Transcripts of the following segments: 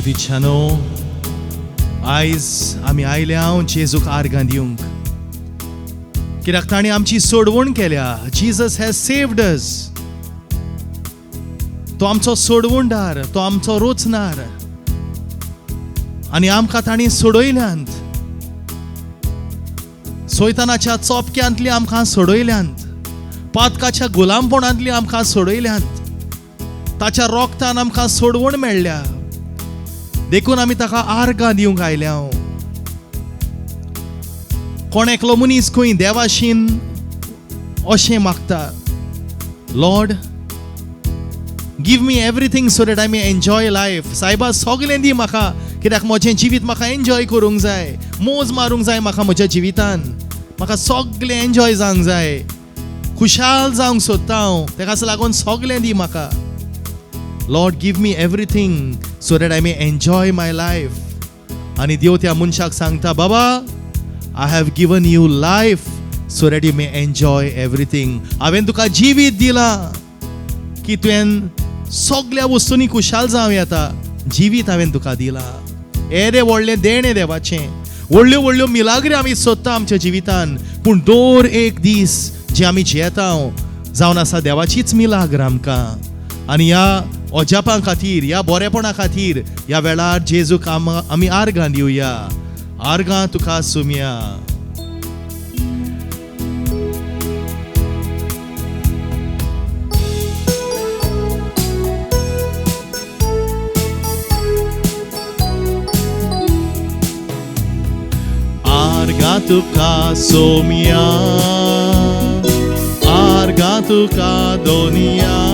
इश्ट-इश्टिणींनो, आयज आमी आयले हांव जेजूक आर्गां दिवंक, कित्याक ताणें आमची सोडवण केल्या. Jesus has saved us. तो आमचो सोडवणदार, तो आमचो रोचणार आनी आमकां ताणें सोडयल्यांत. सोयतानाच्या चोपक्यांतली आमकां सोडयल्यांत, पातकाच्या गुलामपणांतली आमकां सोडयल्यांत, ताच्या रोगतान आमकां सोडवण मेळ्ळ्या. देखून आमी ताका आर्गां दिवंक आयल्या. कोण एकलो मनीस खंय देवाशीन अशें मागता, "Lord, give me everything so that I may enjoy life." सायबा, सगळें दी म्हाका, कित्याक म्हजें जिवीत म्हाका एन्जॉय करूंक जाय, मोज मारूंक जाय म्हाका. म्हज्या जिवितान म्हाका सगळें एन्जॉय जावंक जाय, खुशाल जावंक सोदता हांव. तेकाच लागून सगळें दी म्हाका. Lord, give me everything so that I may enjoy my life. आनी देव त्या मनशाक सांगता, "बाबा, I have given you life so that you may enjoy everything." हांवें तुका जिवीत दिलां की तुवें सगल्या वस्तूंनी खुशाल जावं येता. जिवीत हांवें तुका दिलां. येदें व्हडलें देणें देवाचें. व्हडल्यो व्हडल्यो मिलाग्री आमी सोदता आमच्या जिवितान, पूण दर एक दीस जे आमी जियेता जावन आसा देवाचीच मिलाग्र आमकां. आनी ह्या अजापां खातीर, ह्या बरेपणा खातीर ह्या वेळार जेजूक आमी आर्गां दिवया. आर्गां तुका सोमया. आर्गां तुका सोमया, आर्गां तुका दोनिया,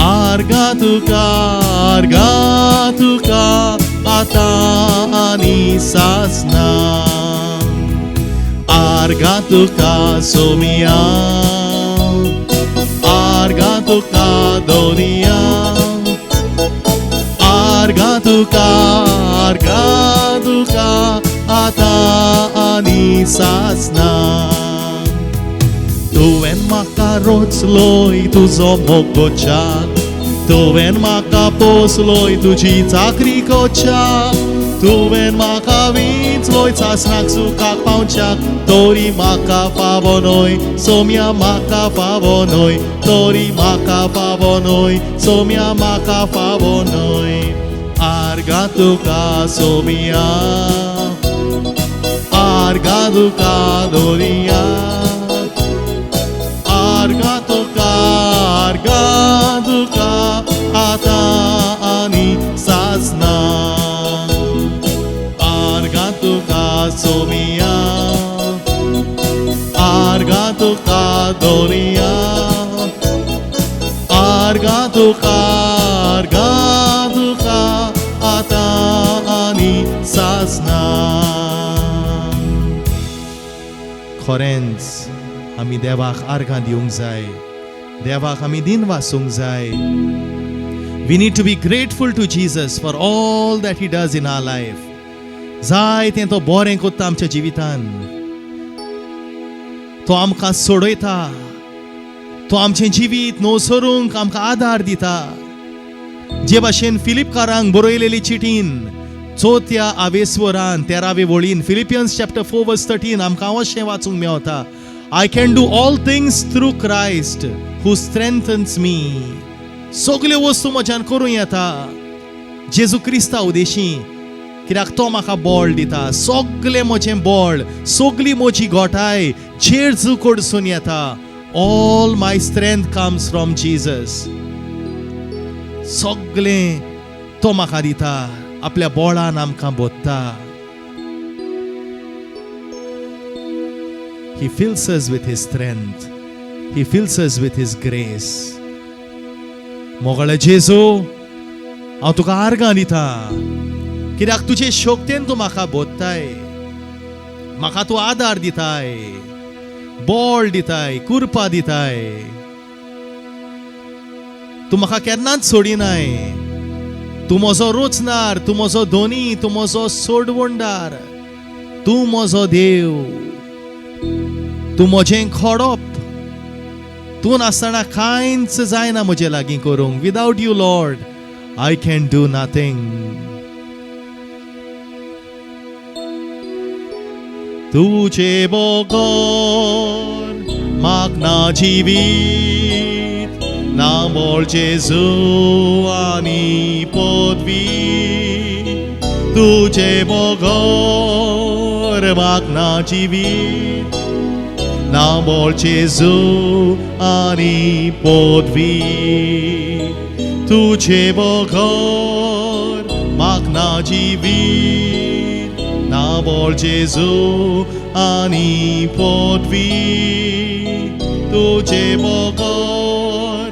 आर्गां तुका, आर्गां तुका आतां आनी सासना. आर्गां तुका सोमया, आर्गां तुका दोनिया, आर्गां तुका, आर्गां तुका आतां आनी सासना. तुवें म्हाका रोचलोय तुजो मोगोच्याक, तुवें म्हाका पोसलोय तुजी चाकरी कोच्याक, तुवें म्हाका विंचलोय सासणाक सुखाक पावच्याक. तोरी म्हाका फावो न्हय सोम्या, म्हाका फावो न्हय, तोरी म्हाका फावो न्हय सोम्या, म्हाका फावो न्हय. आर्गां तुका सोमिया, आर्गां तुका दोनिया, आर्गां तुका, आर्गां तुका आतां आनी सासना. आर्गां तुका सोमिया, आर्गां तुका दोनिया, आर्गां तुका, आर्गां तुका आतां आनी सासना. खरेंच आमी देवाक आर्गां दिवंक जाय, देवाक आमी दिन वासूंक जाय. We need to be grateful to Jesus for all that he does in our life. जाय तें तो बरें करता आमच्या जिवितान. तो आमकां सोडयता, तो आमचें जिवीत नवसरूंक आमकां आदार दिता. जे भाशेन फिलिपकारांक बरयलेली चिटीन चवथ्या आवेस्वरान 13वे वळीन, Philippians chapter 4 verse 13, आमकां अशें वाचूंक मेवता, "I can do all things through Christ who strengthens me." सगल्यो वस्तू म्हज्यान करूं येता जेजू क्रिस्ता उदेशी, कित्याक तो म्हाका बळ दिता. सगलें म्हजें बळ, सगली म्हजी गोठाय जेजू कडसून येता. All my strength comes from Jesus. सगलें तो म्हाका दिता, आपल्या बळान आमकां बोत्ता. He fills us with His strength. He fills us with His grace. Mogale जेजू, हांव तुका आर्गां दिता, कित्याक तुजे शक्तेन तूं म्हाका बोत्ताय, म्हाका तूं आदार दिताय, बळ दिताय, कुरपा दिताय. तूं म्हाका केन्नाच सोडिनाय. तूं म्हजो रोचनार, तूं म्हजो धनी, तूं म्हजो सोडवणदार, तूं म्हजो देव, तूं म्हजें खोडप. तूं नासतना कांयच जायना म्हजे लागीं करूंक. Without you, Lord, I can do nothing. तुझे बगर म्हाक ना जिवीत, ना मोळ जेजू आनी पदवी. तुझे बगर म्हाक ना जिवीत, ना मोळ जेजू आनी पदवी. तुझे बगर म्हाक ना जिवीत, ना मोळ जेजू आनी पदवी. तुझे बगर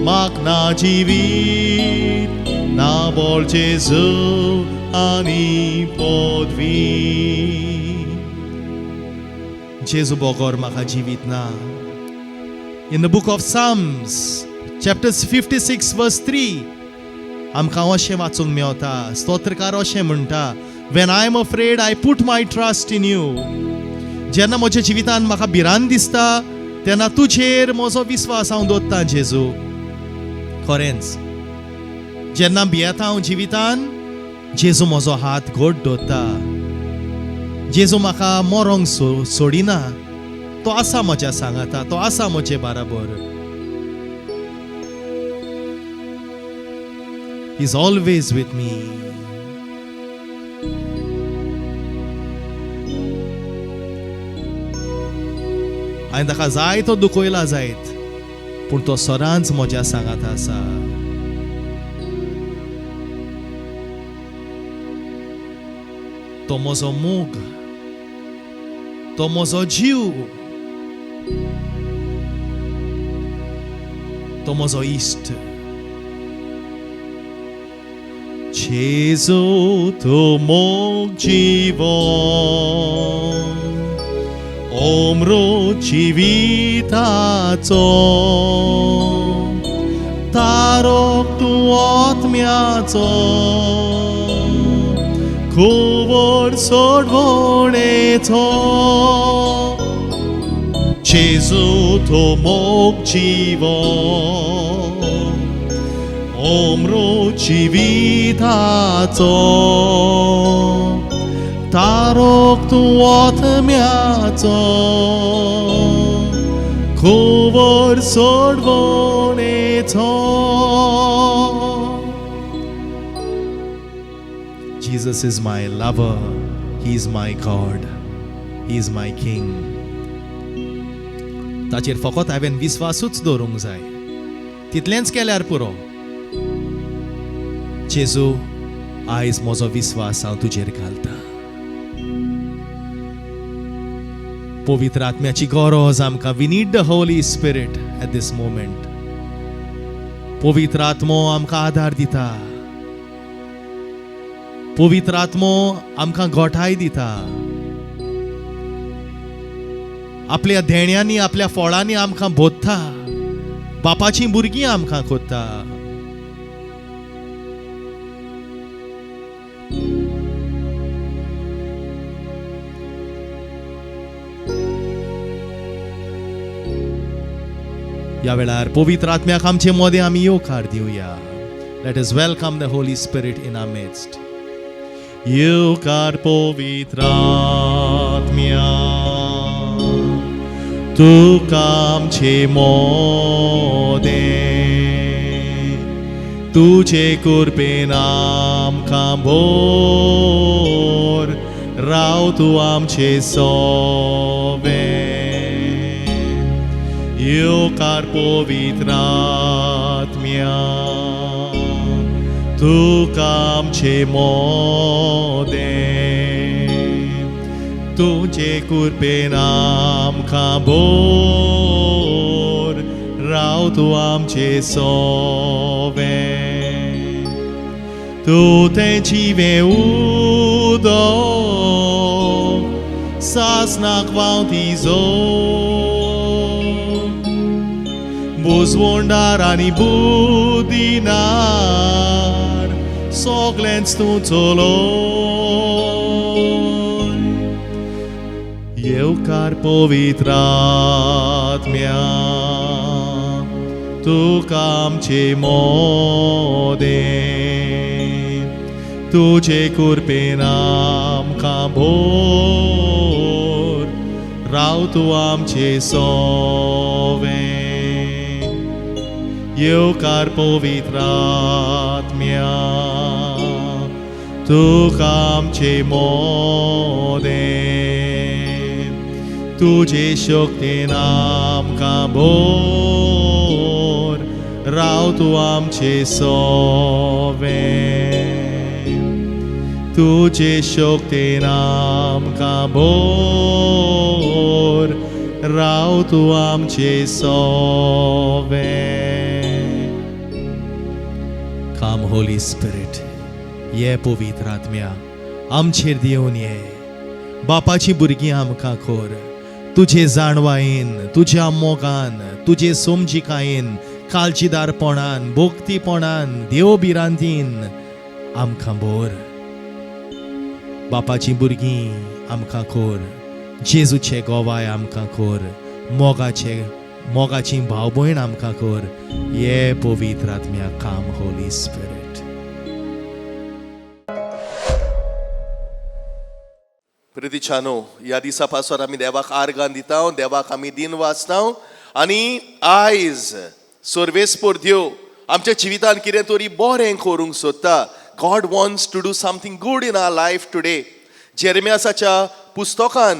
म्हाक ना जिवीत, ना मोळ जेजू आनी पदवी. जेजू बगर म्हाका जिवीत ना. In the book of Psalms, chapter 56 verse 3, आमकां अशें वाचूंक मेवता. स्तोत्रकार अशें म्हणटा, When I am afraid I put my trust in you. जेन्ना म्हज्या जिवितान म्हाका भिरांत दिसता तेन्ना तुजेर म्हजो विस्वास हांव दवरतां जेजू. खरेंच जेन्ना भियेता हांव जिवितान, जेजू म्हजो हात घट दवरता. जेजू म्हाका मरोंक सोडिना. तो आसा म्हज्या सांगाता, तो आसा म्हजे बराबर. He is always with me. हांवें ताका जायतो दुखयला जायत, पूण तो सदांच म्हज्या सांगाता आसा. तो म्हजो मोग, तो म्हजो जीव, तो म्हजो इश्ट. जेजू तूं मोग जिवन, अमृत जिविताचो, तारक तूं आत्म्याचो, कुंवर सोडवणेचो. जेजू तूं मोग जिवन, अमृत जिविताचो, तारक तूं आत्म्याचो, कुंवर सोडवणेचो. Jesus is my lover, He is my God, He is my King. ताचेर फकत हांवें विस्वासूच दवरूंक जाय, तितलेंच केल्यार पुरो. जेजू, आयज म्हजो विस्वास हांव तुजेर घालता. पवित्र आत्म्याची गरज आमकां. We need the Holy Spirit at this moment. पवित्र आत्मो आमकां आदार दिता, पवित्र आत्मो आमकां गोठाय दिता. आपल्या देण्यांनी, आपल्या फळांनी आमकां बोधता. बापाचीं भुरगीं आमकां कोत्ता. ह्या वेळार पवित्र आत्म्याक आमचे मदें आमी येवकार दिवया. Let us welcome the Holy Spirit in our midst. येवकार पवित्र आत्म्या, तुका आमचे मदें, तुजे कृपेन आमकां भर, राव तूं आमचे सोबें. येवकार पवित्र आत्म्या, तुका आमचे मदें, तुजे कृपेन आमकां भर, राव तूं आमचे सोबें. तूं तें जिवें उदक, सासणाक व्हांवती झर, बुजवंडार आनी बुदिनार सगळेंच तूं चलोय. येवकार पवित्र आत्म्या, तुका आमचे मोदें तुजे कृपेन आमकां भोर राव तूं आमचे सोवें येवकार पवित्र आत्म्या तुका आमचे मोदें तुजे शक्तीन आमकां भोर राव तूं आमचे सोवें तुजे शक्तीन आमकां भोर राव तूं आमचे सोवें. Come Holy Spirit, ये पवित्र आत्म्या आमचेर दिवन ये. बापाची भुरगीं आमकां कोर तुजे जाणवायेन, तुज्या मोगान, तुजे समजिकायेन, काळजीदारपणान, भक्तीपणान, देव भिरांतीन आमकां भोर. बापाची भुरगीं आमकां कोर, जेजूचे गोवाय आमकां कोर, मोगाचे मोगाची भाव भयण आमकां कोर. ये पवित्र आत्म्या. Come Holy Spirit. प्रितीच्यानो, ह्या दिसा पासून आमी देवाक आर्गां दिता, देवाक आमी दिन वाचता आनी आयज सर्वेस्पर देव आमच्या जिवितान कितें तरी बरें करूंक सोदता. God wants to do something good in our life today. जेरमियासाच्या पुस्तकान,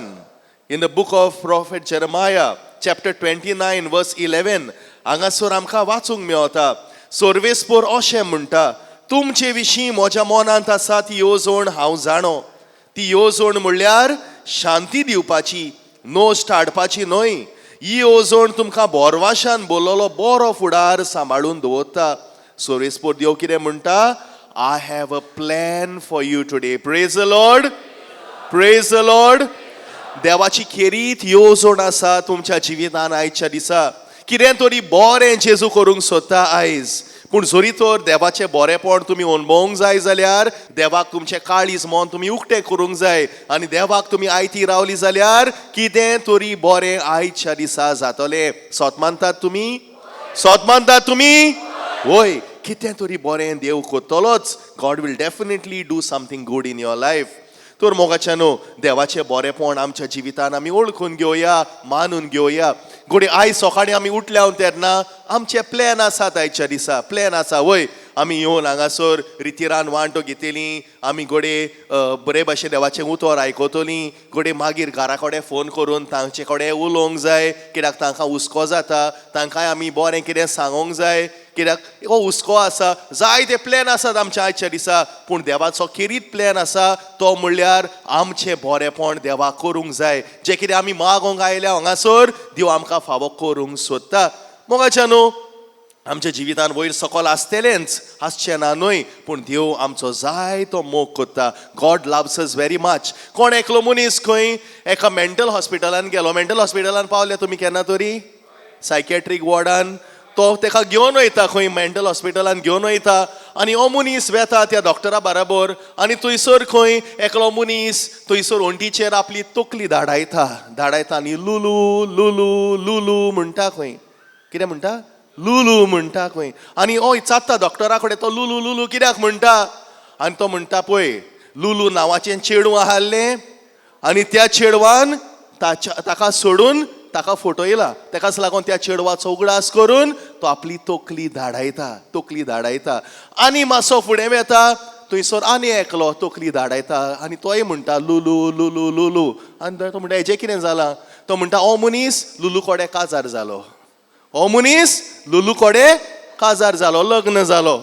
in the book of Prophet Jeremiah, chapter 29 verse 11, हांगासर आमकां वाचूंक मेवता. सर्वेस्पर अशें म्हणटा, तुमचे विशीं म्हज्या मनांत आसा ती येवजण हांव जाणो. ती येवजण म्हणल्यार शांती दिवपाची, नश्ट हाडपाची न्हय. ही येवजण तुमकां बोरवाशान बोल्लोलो बरो फुडार सांबाळून दवरता. सर्वेस्पर देव कितें म्हणटा? I have a plan for you today. Praise the Lord, praise the Lord. देवाची खेरीत येवजण आसा तुमच्या जिवितान. आयच्या दिसा कितें तरी बरें जेजू करूंक सोदता आयज. पूण जरी तर देवाचें बरेंपण तुमी अणभवूंक जाय जाल्यार देवाक तुमचें काळीज मन तुमी उक्तें करूंक जाय आनी देवाक तुमी आयती रावली जाल्यार कितें तरी बरें आयच्या दिसा जातलें. सोत मानतात तुमी? सोत मानतात तुमी? वय, कितें तरी बरें देव करतलोच. God will definitely do something good in your life. तर मोगाच्यानो, देवाचें बरेंपण आमच्या जिवितान आमी वळखून घेवया, मानून घेवया. घडये आयज सकाळीं आमी उठल्या तेन्ना आमचे प्लॅन आसात. आयच्या दिसा प्लॅन आसा वय, आमी येवन हांगासर रितिरान वांटो घेतली, आमी घडये बरे भाशेन देवाचें उतर आयकतलीं, घडये मागीर घरा कडेन फोन करून तांचे कडेन उलोवंक जाय, कित्याक तांकां हुस्को जाता. तांकांय आमी बरें कितें सांगोंक जाय, कित्याक हो हुस्को आसा. जायते प्लॅन आसात आमच्या आयच्या दिसा, पूण देवाचो खेरीत प्लॅन आसा, तो म्हणल्यार आमचें बरेंपण देवाक करूंक जाय. जें कितें आमी मागोंक आयल्या हांगासर, देव आमकां फावो करूंक सोदता. मोगाच्या न्हू, आमच्या जिवितान वयर सकल आसतलेंच, आसचें ना न्हय, पूण देव आमचो जाय तो मोग करता. God loves us very much. कोण एकलो मनीस खंय एका मेंटल हॉस्पिटलान गेलो. मेंटल हॉस्पिटलान पावले तुमी केन्ना तरी? सायकेट्रीक वॉर्डान तो तेका घेवन वयता, खंय मेंटल हॉस्पिटलान घेवन वयता आनी हो मनीस वेता त्या डॉक्टरा बराबर आनी थंयसर खंय एकलो मनीस थंयसर वण्टीचेर आपली तकली धाडायता धाडायता आनी लुलू लुलू लुलू म्हणटा खंय. कितें म्हणटा? लुलू म्हणटा खंय. आनी हो विचारता डॉक्टरा कडेन, तो लुलू लुलू कित्याक म्हणटा? आनी तो म्हणटा, पळय, लुलू नांवाचें चेडूं आसलें आनी त्या चेडवान ताच्या ताका सोडून ताका फटयला. ताकाच लागून त्या चेडवाचो उगडास करून तो आपली तकली धाडायता, तकली धाडायता. आनी मातसो फुडें वेता, थंयसर आनी एकलो तकली धाडायता आनी तोय म्हणटा लुलू लुलू लुलू. आनी तो म्हणटा, हेजें कितें जालां? तो म्हणटा, हो मनीस लुलू कडेन काजार जालो, हो मनीस लुलू कडेन काजार जालो, लग्न जालो.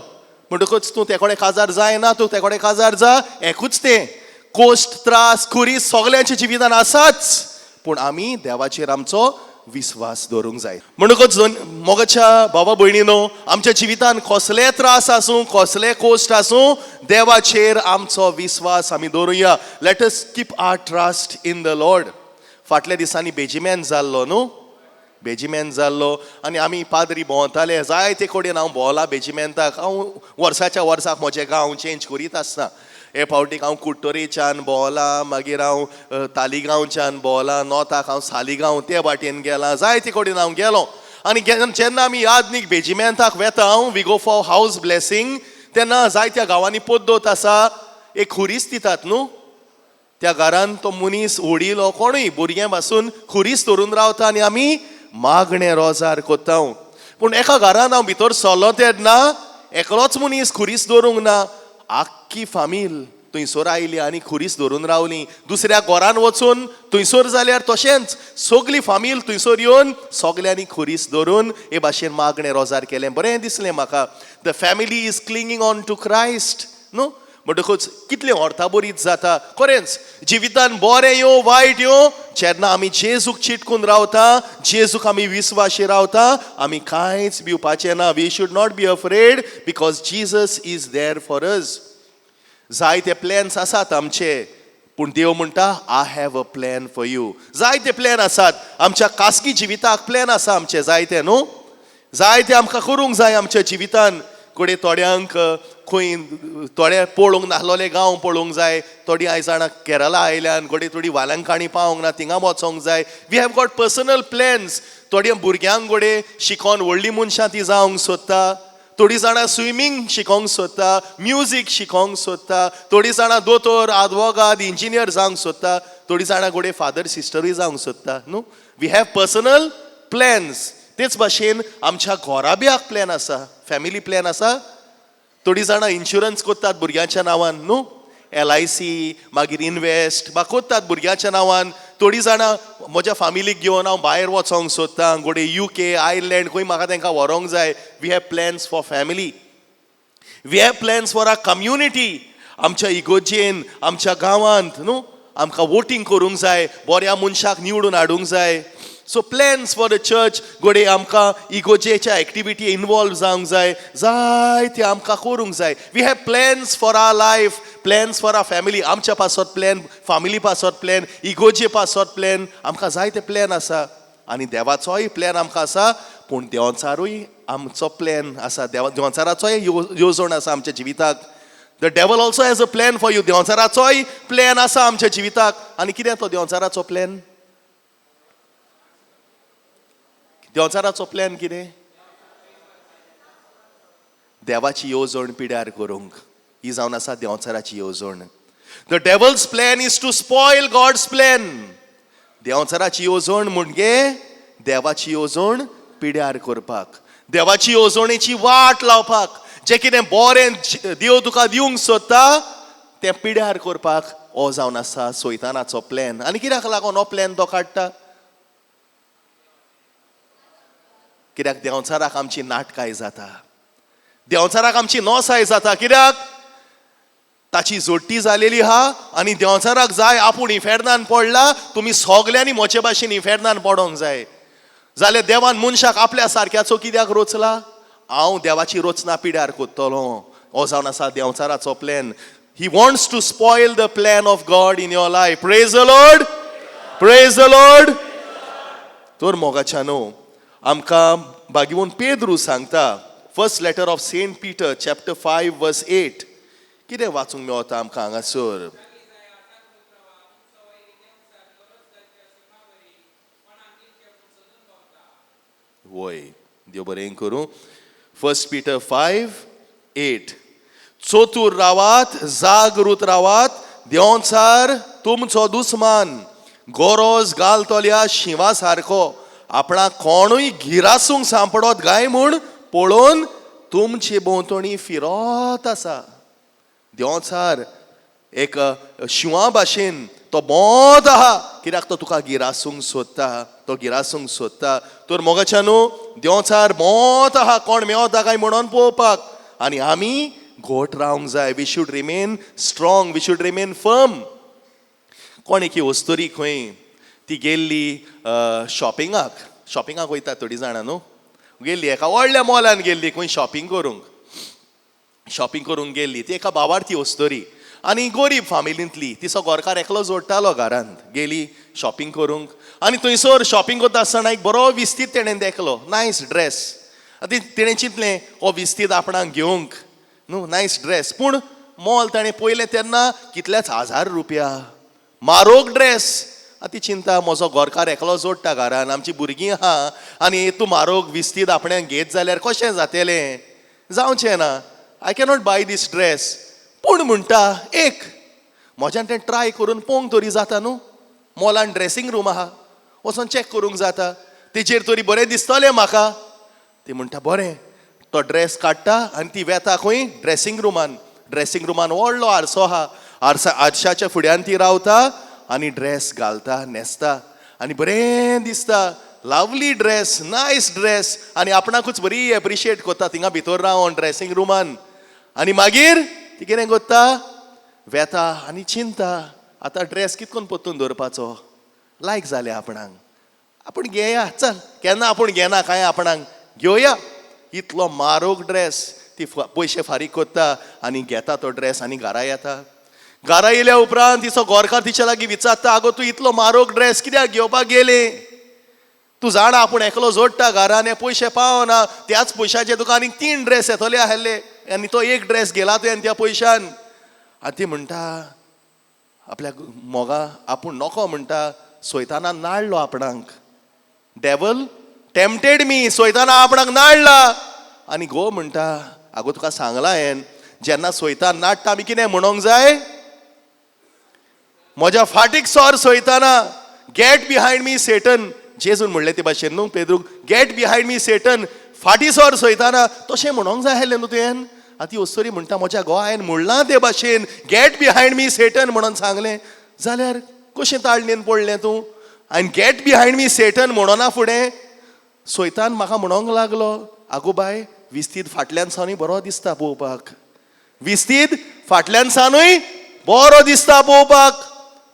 म्हणटकूच तूं ते कडेन काजार जायना, तूं ते कडेन काजार जा, एकूच तें. कोश्ट, त्रास, खुरीस सगल्यांच्या जिवितान आसाच, पूण आमी देवाचेर आमचो विस्वास दवरूंक जाय. म्हणटकच मोगाच्या बाबा भयणीनो, आमच्या जिवितान कसले त्रास आसूं, कसले कोश्ट आसूं, देवाचेर आमचो विस्वास आमी दवरुया. Let us keep our trust in the Lord. फाटल्या दिसांनी बेजिमॅन जाल्लो न्हू? बेजिमॅन जाल्लो आनी आमी पाद्री भोंवताले जायते कडेन. हांव भोंवला बेजिमेंताक. हांव वर्साच्या वर्साक म्हजे गांव चेंज करीत आसता. हे फावटीक हांव कुडटरेच्यान भोंवलां, मागीर हांव तालिगांवच्यान भोंवलां, नॉर्थाक हांव सालिगांव ते वाटेन गेलां, जायते कडेन हांव गेलो. आनी जेन्ना आमी यादनीक बेजिमेंताक वेता, we go for house blessing, तेन्ना जायत्या गांवांनी पद्दत आसा, एक खुरीस दितात न्हू. त्या घरान तो मनीस व्हडीलो कोणूय भुरग्यां पासून खुरीस धरून रावता आनी आमी मागणें रोजार कोत्ता. पूण एका घरान हांव भितर सरलो तेन्ना एकलोच मनीस खुरीस दवरूंक ना, आख्खी फामील थंयसर आयली आनी खुरीस धरून रावली. दुसऱ्या घरान वचून थंयसर जाल्यार तशेंच सगली फामील थंयसर येवन सगल्यांनी खुरीस धरून हे भाशेन मागणें रोजार केलें. बरें दिसलें म्हाका. The family is clinging on to Christ न्हू. म्हणटकूच कितलें अर्थाबरीत जाता. खरेंच जिवितान बरें यो वायट यो, जेन्ना आमी जेजूक चिटकून रावता, जेजूक आमी विस्वाशी रावता, आमी कांयच भिवपाचें ना. We should not be afraid because Jesus is there for us. जायते प्लॅन्स आसात आमचे, पूण देव म्हणटा I have a plan for you. जायते प्लॅन आसात आमच्या खासगी जिविताक, प्लॅन आसा आमचे जायते न्हू, जायते आमकां करूंक जाय आमच्या जिवितान. घडये थोड्यांक खंय थोडे पळोवंक नासलोले गांव पळोवंक जाय, थोडीं आयज जाणां केरला आयल्यान, घडये थोडीं वालंकाणी पावोंक ना थिंगा वचोंक जाय. We have got personal plans. थोड्या भुरग्यांक घडये शिकोन व्हडलीं मनशां ती जावंक सोदता, थोडीं जाणां स्विमींग शिकोंक सोदता, म्युजीक शिकोंक सोदता, थोडीं जाणां दोतोर, आदवोगाद, इंजिनियर जावंक सोदता, थोडीं जाणां घडये फादर सिस्टरूय जावंक सोदता न्हू. We have personal plans. तेच भाशेन आमच्या घोराब्याक प्लॅन आसा, फॅमिली प्लॅन आसा. थोडीं जाणां इन्शुरन्स करतात भुरग्यांच्या नांवान न्हू, LIC, मागीर इनवेस्ट बा करतात भुरग्यांच्या नांवान. थोडीं जाणां म्हज्या फामिलीक घेवन हांव भायर वचोंक सोदतां, घडये UK, Ireland, खंय म्हाका तांकां व्हरोंक जाय. We have plans for family, we have plans for our community. आमच्या इगोर्जेन, आमच्या गांवांत न्हू, आमकां वोटींग करूंक जाय, बऱ्या मनशाक निवडून हाडूंक जाय. So plans for the church, घडये आमकां इगोर्जेच्या एक्टिविटी इनवॉल्व जावंक जाय, जायते आमकां करूंक जाय. We have plans for our life, plans for our family. आमच्या पासत प्लॅन, फामिली पासत प्लॅन, इगोर्जे पासत प्लॅन, आमकां जायते प्लॅन आसा. आनी देवाचोय प्लॅन आमकां आसा, पूण देंवचारूय आमचो प्लॅन आसा, देंवचाराचोय येवजण आसा आमच्या जिविताक. The devil also has a plan for you. देंवचाराचोय plan आसा आमच्या जिविताक. आनी कितें तो देंवचाराचो प्लॅन? देंवचाराचो प्लॅन कितें? देवाची येवजण पिड्यार करूंक. ही जावन आसा देंवचाराची येवजण. The devil's plan is to spoil God's plan. देंवचाराची येवजण म्हणजे देवाची येवजण पिड्यार करपाक, देवाची येवजणेची वाट लावपाक, जें कितें बरें देव तुका दिवंक सोदता तें पिड्यार करपाक. हो जावन आसा सैतानाचो प्लॅन. आनी कित्याक लागून हो प्लॅन तो काडटा? कित्याक देंवचाराक आमची नाटकाय जाता, देंवचाराक आमची नोसाय जाता. कित्याक ताची जोडटी जालेली आहा आनी देंवचाराक जाय आपूण इफेर्नान पडला, तुमी सगल्यांनी म्हजे भाशेन इफेर्नान पडोंक जाय. जाल्यार देवान मनशाक आपल्या सारक्याचो कित्याक रोचला? हांव देवाची रचना पिड्यार कोत्तलो. हो जावन आसा देंवचाराचो plan. He wants to spoil the plan of God in your life. Praise the Lord, praise the Lord. तर मोगाच्या न्हू, आमकां बागीवन पेद्रू सांगता, first letter of Saint Peter chapter 5 verse 8, कितें वाचूंक मेवता आमकां हांगासर? वय, देव बरें करूं. 1 पीटर 5:8, चतूर रावात, जागृत रावात, देंवचार तुमचो दुस्मान गरोज घालतल्या शिंवा सारको आपणाक कोणूय गिरासूंक सांपडत गाय म्हूण पळोवन तुमचे भोंवतणी फिरत आसा. देंवचार एक शिंवा भाशेन तो बोत आहा, कित्याक तो तुका गिरासूंक सोदता, तो गिरासूंक सोदता. तर मोगाच्या न्हू, देंवचार बोत आहा कोण मेवता काय म्हणून पळोवपाक, आनी आमी घोट रावंक जाय. We should remain strong, we should remain firm. कोण एकी वस्तुरी खंय ती गेल्ली शॉपिंगाक, शॉपिंगाक वयता थोडीं जाणां न्हू, गेल्ली एका व्हडल्या मॉलान गेल्ली खंय शॉपिंग करूंक, शॉपिंग करूंक गेल्ली ती एका बाबार्थी वस्तुरी आनी गरीब फामिलींतली. तिचो घरकार एकलो जोडटालो घरांत. गेली शॉपिंग करूंक आनी थंयसर शॉपिंग करता आसतना एक बरो विस्तीद तेणें देखलो, नायस ड्रेस. आनी तेणें चिंतलें हो विस्तीद आपणाक घेवंक न्हू, नायस ड्रेस. पूण मोल ताणें पळयलें तेन्ना कितल्याच 1000 रुपया, म्हारोग ड्रेस. आतां ती चिंता, म्हजो घरकार एकलो जोडटा घरान, आमची भुरगीं आहा आनी तूं म्हारोग विस्तीद आपण्याक घेत जाल्यार कशें जातलें, जावचें ना, I cannot buy this dress. पूण म्हणटा एक म्हज्यान तें ट्राय करून पळोवंक तरी जाता न्हू, मॉलान ड्रेसींग रूम आहा, वचोन चॅक करूंक जाता, तेजेर तरी बरें दिसतलें म्हाका. ती म्हणटा बरें, तो ड्रेस काडटा आनी ती वेता खंय, ड्रेसींग रुमान. ड्रेसींग रुमान व्हडलो आरसो आहा, आरशाच्या फुड्यान ती रावता आनी ड्रेस घालता, न्हेसता आनी बरें दिसता, लवली ड्रेस, नायस ड्रेस, आनी आपणाकूच बरी एप्रिशिएट करता थिंगा भितर रावन ड्रेसींग रुमान. आनी मागीर ती कितें करता, वेता आनी चिंता आतां ड्रेस कितकोन परतून दवरपाचो, लायक जालें आपणाक, आपूण घेया, चल केन्ना आपूण घेना कांय, आपणाक घेवया. इतलो म्हारोग ड्रेस, ती पयशे फारीक करता आनी घेता तो ड्रेस आनी घरा येता. घरा येयल्या उपरांत तिचो घरकार तिच्या लागीं विचारता, आगो तूं इतलो म्हारोग ड्रेस कित्याक घेवपाक गेली, तूं जाणा आपूण एकलो जोडटा घरान, हे पयशे पावना, त्याच पयशाचे तुका आनीक 3 ड्रेस येतले आहले आनी तो एक ड्रेस घेला तुवें त्या पयशान. आनी ती म्हणटा आपल्या मोगा आपूण नको म्हणटा, सोयताना नाडलो आपणाक, डेवल टेम्पटेड मी, सोयताना आपणाक नाडला. आनी गो म्हणटा आगो तुका सांगलां हांवें, जेन्ना सोयतान नाडटा आमी कितें म्हणोंक जाय, म्हज्या फाटीक सोर सोयताना, गेट बिहायंड मी सेटन. जेजून म्हणलें ते भाशेन न्हू पेद्रूक, गेट बिहायंड मी सेटन, फाटी सोर सोयताना, तशें म्हणोंक जाय आसलें न्हू तुवें. आतां ती अस्तोरी म्हणटा म्हज्या घोवा हांवें म्हणलां ते भाशेन, गेट बिहायंड मी सेटन म्हणून सांगलें, जाल्यार कशें ताळणेन पडलें तूं, आनी गेट बिहायंड मी सेटन म्हणना फुडें सोयतान म्हाका म्हणोंक लागलो, आगो बाय विस्तीद फाटल्यान सावनूय बरो दिसता पळोवपाक, विस्तीद फाटल्यान सावनूय बरो दिसता पळोवपाक.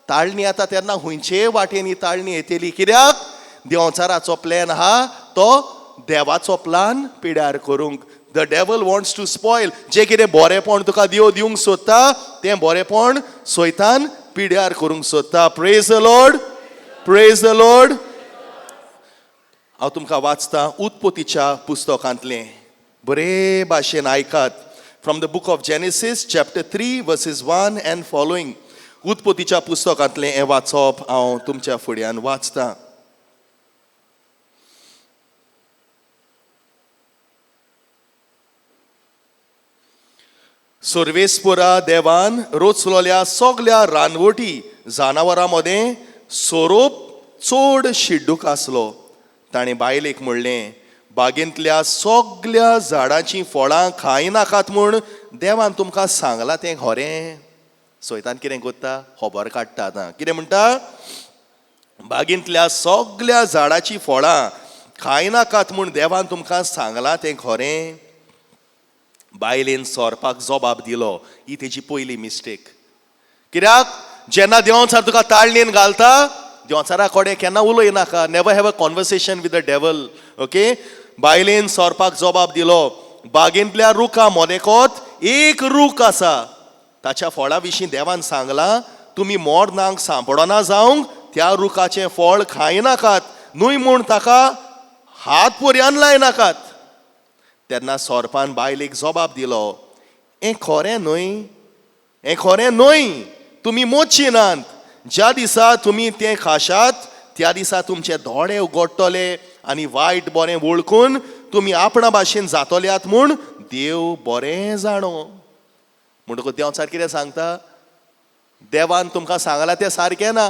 ताळणी आतां तेन्ना खंयचे वाटेन ही ताळणी येतली, कित्याक देंवचाराचो प्लॅन आहा तो देवाचो प्लान पिड्यार करूंक. The devil wants to spoil, जें कितें बरेंपण तुका देव दिवंक सोदता तें बरेंपण सोयतान पिड्यार करूंक सोदता. Praise the Lord, praise the Lord. हांव तुमकां वाचतां उत्पत्तीच्या पुस्तकांतलें, बरे भाशेन आयकात. From the book of Genesis chapter 3 verses 1 and following. उत्पत्तीच्या पुस्तकांतलें हें वाचप हांव तुमच्या फुड्यान वाचतां. सर्वेस्पुरा देवान रोचलोल्या सगल्या रानवटी जनावरां मदें सोरोप चड शिड्डूक आसलो. ताणें बायलेक म्हणलें, बागेंतल्या सगल्या झाडांचीं फळां खायनाकात म्हूण देवान तुमकां सांगलां तें खरें. सोयतान कितें करता, खबर काडटा. आतां कितें म्हणटा, बागेंतल्या सगल्या झाडाचीं फळां खायनाकात म्हूण देवान तुमकां सांगलां तें खरें. बायलेन सोरपाक जबाब दिलो, ही तेजी पयली मिस्टेक. कित्याक जेन्ना देंवचार तुका ताळणेन घालता, देंवचारा कडेन केन्ना उलयनाका, never have a conversation with the devil. Okay, बायलेन सोरपाक जबाब दिलो, बागेंतल्या रुखा मोदेकोत एक रूख आसा, ताच्या फळा विशीं देवान सांगलां तुमी मोरनाक सांपडना जावंक त्या रुखाचें फळ खायनाकात, न्हय म्हूण ताका हात पर्यान लायनाकात. तेन्ना सोरपान बायलेक जबाब दिलो, हें खरें न्हय, हें खरें न्हय, तुमी मोची नात, ज्या दिसा तुमी तें खाशात त्या दिसा तुमचे दोळे उगडटले आनी वायट बरें वळखून तुमी आपणा भाशेन जातल्यात म्हूण देव बरें जाणो. म्हणटकूच देंवचार कितें सांगता, देवान तुमकां सांगलां तें सारकें ना,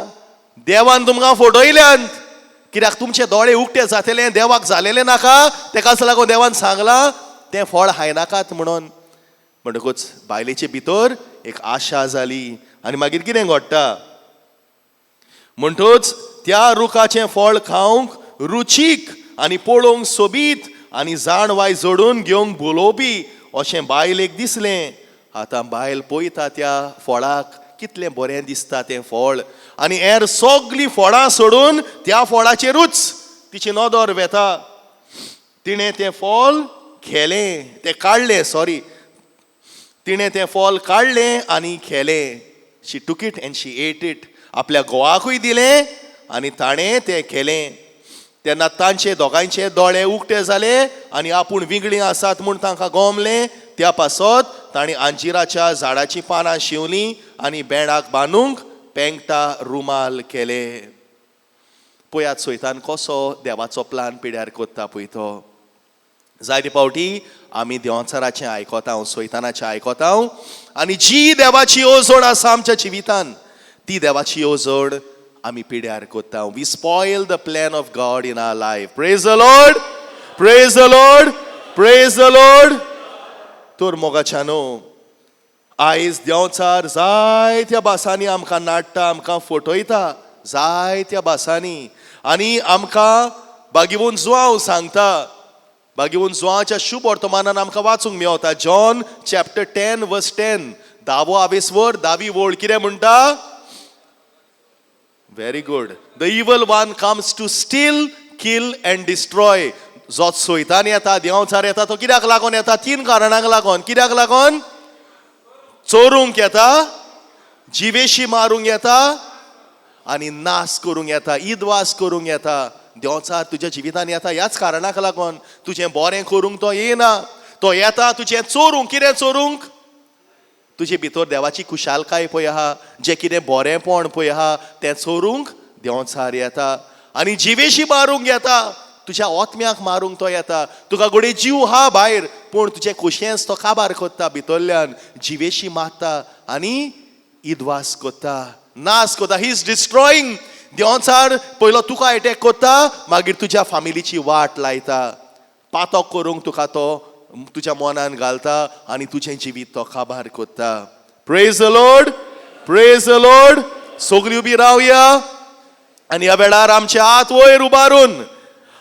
देवान तुमकां फटयल्यात, कित्याक तुमचे दोळे उक्ते जातले, देवाक जालेलें नाका, तेकाच लागून देवान सांगलां तें फळ खायनाकात म्हणून. म्हणटकूच बायलेचे भितर एक आशा जाली आनी मागीर कितें घडटा, म्हणटूच त्या रुखाचें फळ खावंक रुचीक आनी पळोवंक सोबीत आनी जाणवाय जोडून घेवंक बोलोवपी अशें बायलेक दिसलें. आतां बायल पळयता त्या फळाक, कितलें बरें दिसता तें फळ, आनी हेर सगलीं फळां सोडून त्या फळाचेरूच तिची नदर वेता. तिणें तें फळ खेलें, तें काडलें, सॉरी, तिणें तें फळ काडलें आनी खेलें. She took it and she ate it. आपल्या घोवाकूय दिलें आनी ताणें तें केलें. तेन्ना तांचे दोगांयचे दोळे उक्ते जाले आनी आपूण विंगळीं आसात म्हूण तांकां गोमलें. त्या पासत तांणी अंजिराच्या झाडाचीं पानां शिंवलीं आनी बेणाक बांदूंक पेंगटा रुमाल केले. पळयात सैतान कसो देवाचो प्लान पिड्यार करता पळय तो. जायते फावटी आमी देंवचाराचें आयकता, सैतानाचें आयकता आनी जी देवाची येवजण आसा आमच्या जिवितान ती देवाची येवजण आमी पिड्यार करता. We spoil the plan of God in our life. Praise the Lord, praise the Lord, praise the Lord. तर मोगाच्यानो, आयज देंवचार जायत्या भासांनी आमकां नाडटा, आमकां फटयता जायत्या भासांनी आनी आमकां बागीवून जुवांव सांगता. बागीवून जुवांच्या शुभ वर्तमानान आमकां वाचूंक मेवता. जॉन चॅप्टर 10 वर्स 10, धावो आवेसवर धावी वळ कितें म्हणटा? Very good. The evil one comes to steal, kill and destroy. जो सोयतान येता, देंवचार येता, तो कित्याक लागून येता? तीन कारणांक लागून. कित्याक लागून? चोरूंक येता, जिवेशी मारूंक येता आनी नाश करूंक येता, इदवास करूंक येता. देंवचार तुज्या जिवितान येता ह्याच कारणाक लागून. तुजें बरें करूंक तो येना, तो येता तुजें चोरूंक. कितें चोरूंक? तुजे भितर देवाची खुशालकाय पळय आहा, जें कितें बरेंपण पळय आहा तें चोरूंक देंवचार येता आनी जिवेशी मारूंक येता. तुज्या ओतम्याक मारूंक तो येता. तुका घडये जीव हा भायर, पूण तुजें खुशेंच तो काबार करता, भितरल्यान जिवेशी मारता आनी इदवास करता, नाश करता. He is destroying. देंवचार पयलो तुका एटॅक करता, मागीर तुज्या फामिलीची वाट लायता. पातक करूंक तुका तो तुज्या मनान घालता आनी तुजें जिवीत तो काबार करता. Praise the Lord, praise the Lord. सगळीं उबी रावया आनी ह्या वेळार आमचे हात वयर उबारून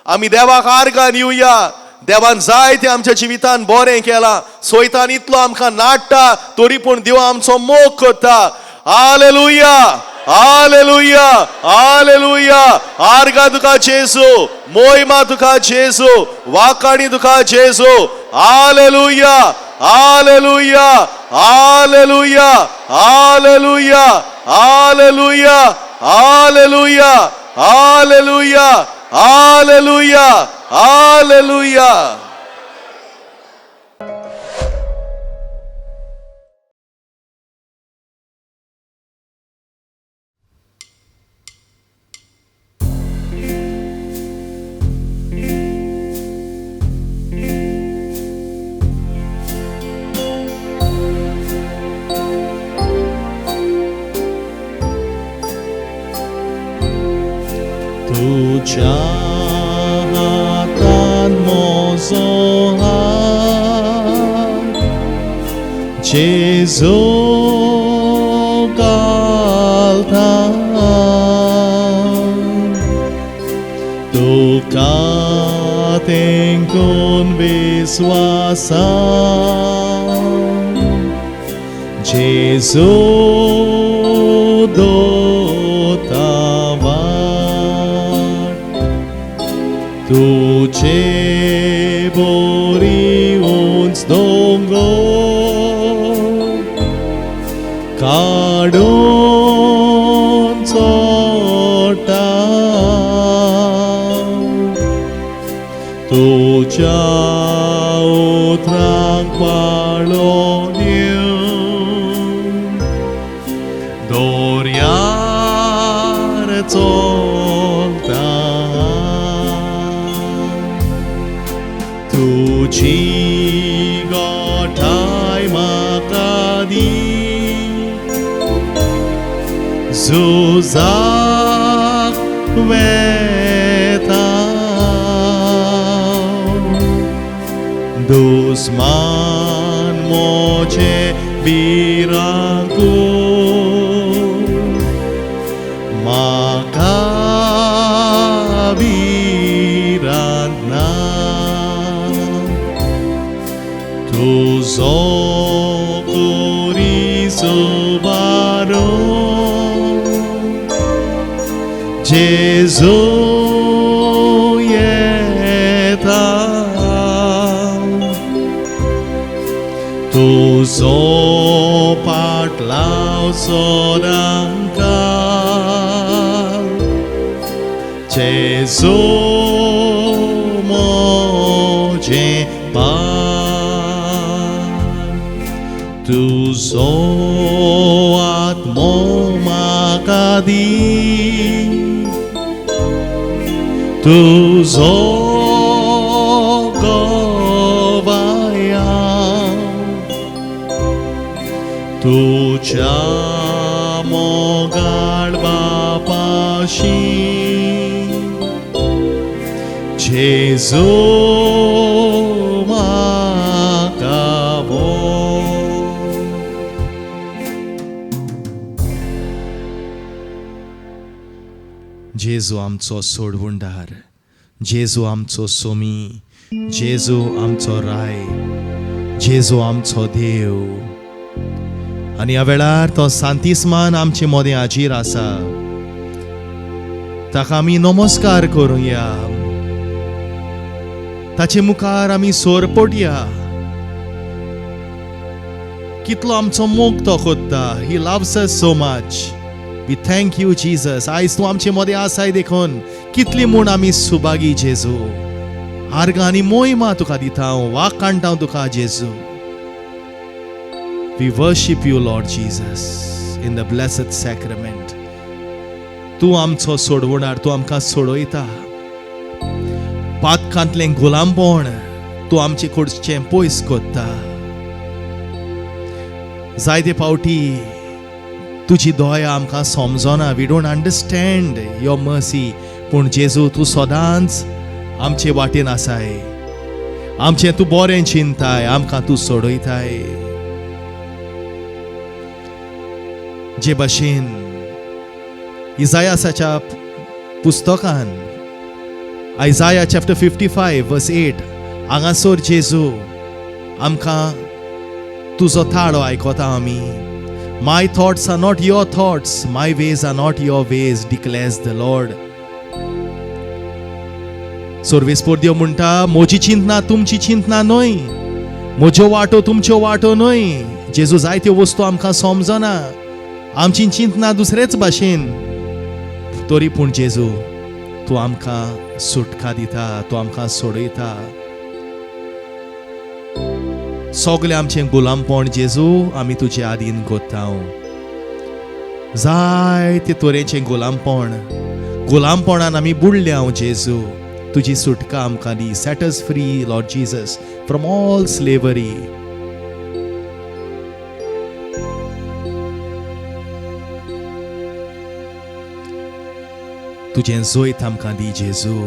आमी देवाक आर्गां दिवया. देवान जायतें आमच्या जिवितान बरें केलां. सोयतान इतलो आमकां नाडटा तरी पूण देव आमचो मोग करता. Hallelujah, hallelujah, hallelujah. आर्गां तुका जेजू, मोयमा तुका जेजू, वाकाणी तुका जेजू. Hallelujah, hallelujah, hallelujah, hallelujah, hallelujah, hallelujah, hallelujah, hallelujah, hallelujah. तुझ्या हातान म्हजो हात जेजू घालता, तुका तेंकून विस्वासान जेजू दोता वाट. तुझे बोरी उंच दोंगर काडून चोडटा, तुज्या उतरांक पाळो दिवन दोर्यार चलता. तुजी गोठाय म्हाका दी, झुजाक वेता, दुस्मान म्हजे भिरांकूळ म्हाका भिरांत ना. तुजो कुरीस उबारून जेजू येता, तुजो पाटलाव सदांकाळ जेजू म्हजें पार. तुजो आत्मो म्हाका दी, तुजो गवाया तुज्या मोगाळ बापाशी जेजू म्हाका व्हर. जेजू आमचो सोडवणदार, जेजू आमचो सोमी, जेजू आमचो राय, जेजू आमचो देव. आनी ह्या वेळार तो सांतिस्मान आमचे मदें हाजीर आसा. ताका आमी नमस्कार करुया, ताचे मुखार आमी सोर पडया. कितलो आमचो मोग तो कोत्ता. He loves us so much. We thank you Jesus. आयज तूं आमचे मदें आसाय देखून कितली म्हूण आमी सुभागी जेजू. आर्गां आनी मोहिमा तुका दिता हांव, वाक काडटा हांव तुका जेजू. We worship you Lord Jesus in the blessed sacrament. तूं आमचो सोडवणार, तूं आमकां सोडयता. पातकांतलें गुलामपण तूं आमचे कडचें पयस कोत्ता. जायते फावटी तुजी दया आमकां समजना. We don't understand your mercy. पूण जेजू तूं सदांच आमचे वाटेन आसाय. आमचें तूं बरें चिंताय, आमकां तूं सोडयताय. जे भाशेन इजायासाच्या पुस्तकान Isaiah chapter 55 verse 8 हांगासर जेजू आमकां तुजो ताळो आयकता आमी. My thoughts are not your thoughts, my ways are not your ways, declares the Lord. सर्वेस्पोर देव म्हणटा, म्हजी चिंतना तुमची चिंतना न्हय, म्हज्यो वाटो तुमच्यो वाटो न्हय. जेजू जायत्यो वस्तू आमकां समजना, आमची चिंतना दुसरेच भाशेन. तरी पूण जेजू तूं आमकां सुटका दिता, तूं आमकां सोडयता. सगळें आमचें गुलामपण जेजू आमी तुजे आदीन कोत्ता. जायते तरेचें गुलामपण, गुलामपणान आमी बुडल्या जेजू. तुजी सुटका आमकां दी. Set us free Lord Jesus from all slavery. तुजें जैत आमकां दी जेजू.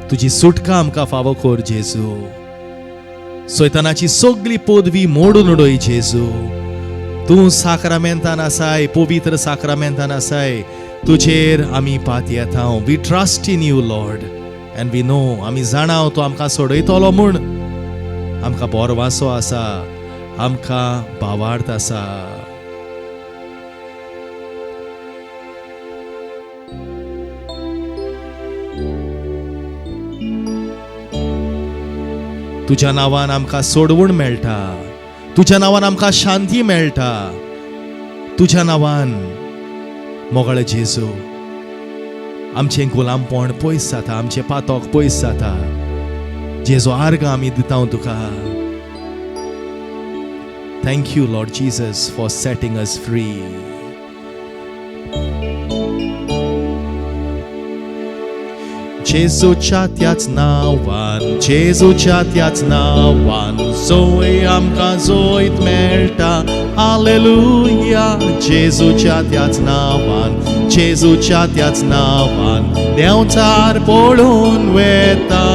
तुजी सुटका आमकां फावो कर जेजू. सैतानाची सगळी पदवी मोडून उडय जेजू. तूं साक्रामेंतान आसाय, पवित्र साक्रामेंतान आसाय. तुजेर आमी पातयेता. We trust in you Lord and we know. आमी जाणाव तूं आमकां सोडयतलो म्हूण. आमकां बोरवासो आसा, आमकां भावार्थ आसा. तुज्या नांवान आमकां सोडवण मेळटा, तुज्या नांवान आमकां शांती मेळटा, तुज्या नांवान मोगाळ जेजू आमचें गुलामपण पयस जाता, आमचें पातक पयस जाता. जेजू आर्गां आमी दिता तुका. Thank you Lord Jesus for setting us free. जेजूच्या त्याच नांवान, जेजूच्या त्याच नांवान जोय आमकां जोयत मेळटा. हालेलुया. जेजूच्या त्याच नांवान, जेजूच्या त्याच नांवान देंवचार पळून वेता.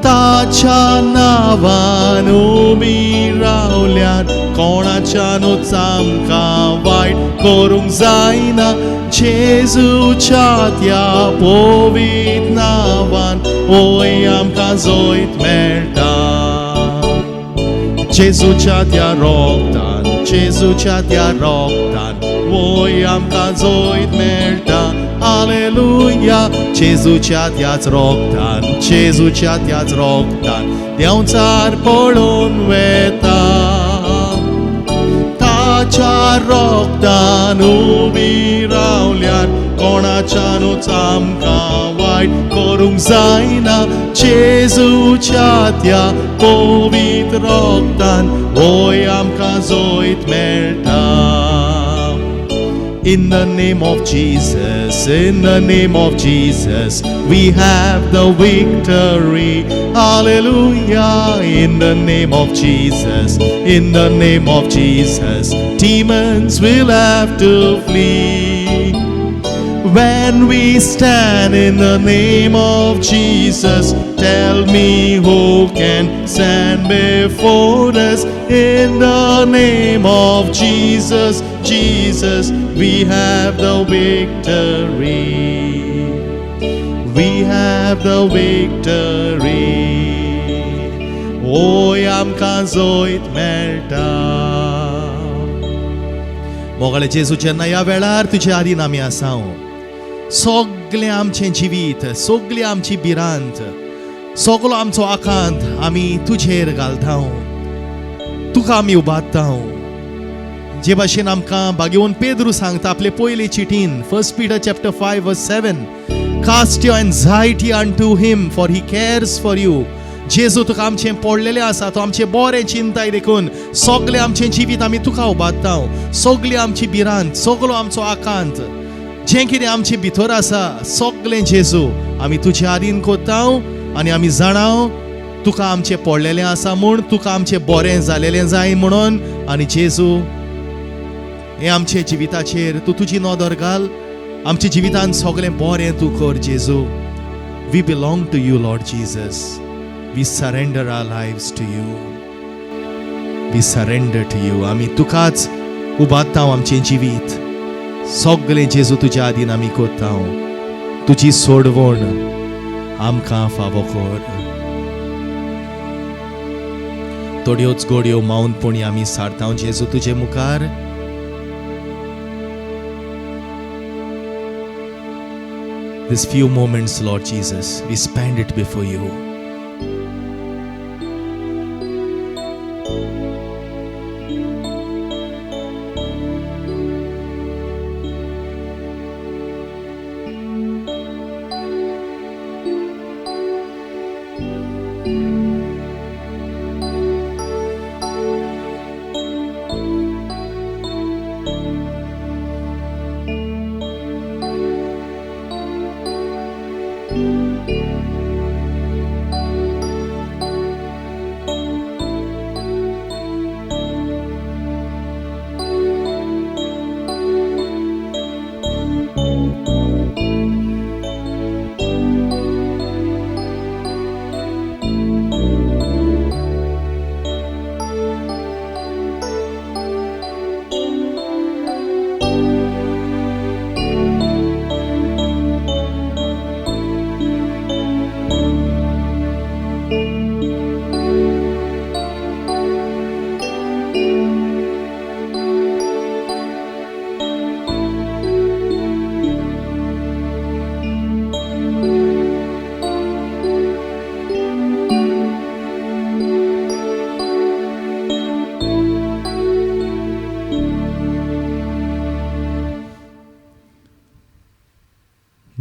ताच्या नांवान उबी रावल्यार कोणाच्यानूच आमकां वायट करूंक जायना. जेजूच्या त्या पवित्र नांवान वय आमकां जैत मेळटा. जेजूच्या त्या रोगतान, जेजूच्या त्या रोगतान वय आमकां जैत मेळटा. हालेलुया. जेजूच्या त्याच रोगतान, जेजूच्या त्याच रोगतान देंवचार पळून वेता. ताच्या रोगतान उबी रावल्यार कोणाच्यानूच आमकां वायट करूंक जायना. जेजूच्या त्या पवित्र रोगतान वय आमकां जैत मेळटा. In the name of Jesus, in the name of Jesus, we have the victory. Hallelujah. In the name of Jesus, in the name of Jesus, demons will have to flee. When we stand in the name of Jesus, tell me who can stand before us. In the name of Jesus, Jesus, we have the victory. We have the victory. O आमकां जोयत मेळटा. मोगाळे जेजू, जेन्ना ह्या वेळार तुजे आदीन आमी आसा, सगळें आमचें जिवीत, सगळी आमची भिरांत, सगळो आमचो आकांत आमी तुजेर घालता, तुका आमी उबारता. जे भाशेन आमकां भाग्यवंत पेद्रू सांगता आपले पयले चिटीन, 1 Peter chapter 5 verse 7, "Cast your anxiety unto him, for he cares for you." जेजू, तुका आमचें पडलेलें आसा, तो आमचें बरें चिंताय. देखून सगळें आमचें जिवीत आमी तुका उबारता. सगळी आमची भिरांत, सगळो आमचो आकांत, जें कितें आमचे भितर आसा, सगळें जेजू आमी तुजे आदीन करता. आनी आमी जाणाव तुका आमचें पडलेलें आसा म्हूण, तुका आमचें बरें जालेलें जाय म्हणून. आनी जेजू, हें आमच्या जिविताचेर तूं तुजी नदर घाल. आमच्या जिवितान सगळें बरें तूं कर जेजू. We belong to you, Lord Jesus. We surrender our lives to you. We surrender to you. आमी तुकाच उबारता. आमचें जिवीत सगळें जेजू तुज्या आदीन आमी करता. तुजी सोडवण आमकां फावो कर. थोड्योच घडयो मावनपणी आमी सारता जेजू तुजे मुखार. These few moments, Lord Jesus, we spend it before you.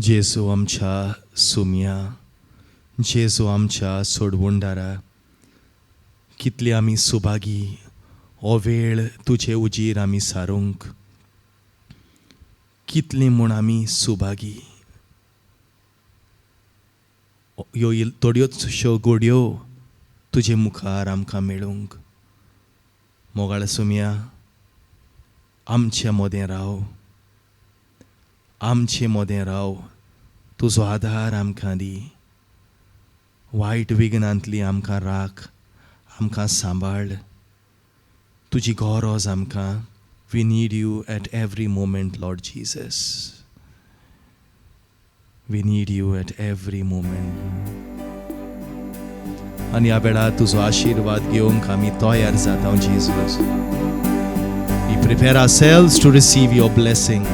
जेजू आमच्या सुम्या, जेजू आमच्या सोडवणदारा, कितली आमी सुभागी हो वेळ तुजे उजीर आमी सारूंक. कितली म्हूण आमी सुभागी. ह्यो थोड्योचश्यो घडयो तुजे मुखार आमकां मेळूंक. मोगाळ सुम्या, आमचे मदें राव, आमचे मदें राव. तुजो आदार आमकां दी. वायट विघ्नांतली आमकां राख, आमकां सांबाळ. तुजी गरज आमकां. We need you at every moment, Lord Jesus. We need you at every moment. आनी ह्या वेळार तुजो आशिर्वाद घेवंक आमी तयार जाता Jesus. We prepare ourselves to receive your blessing.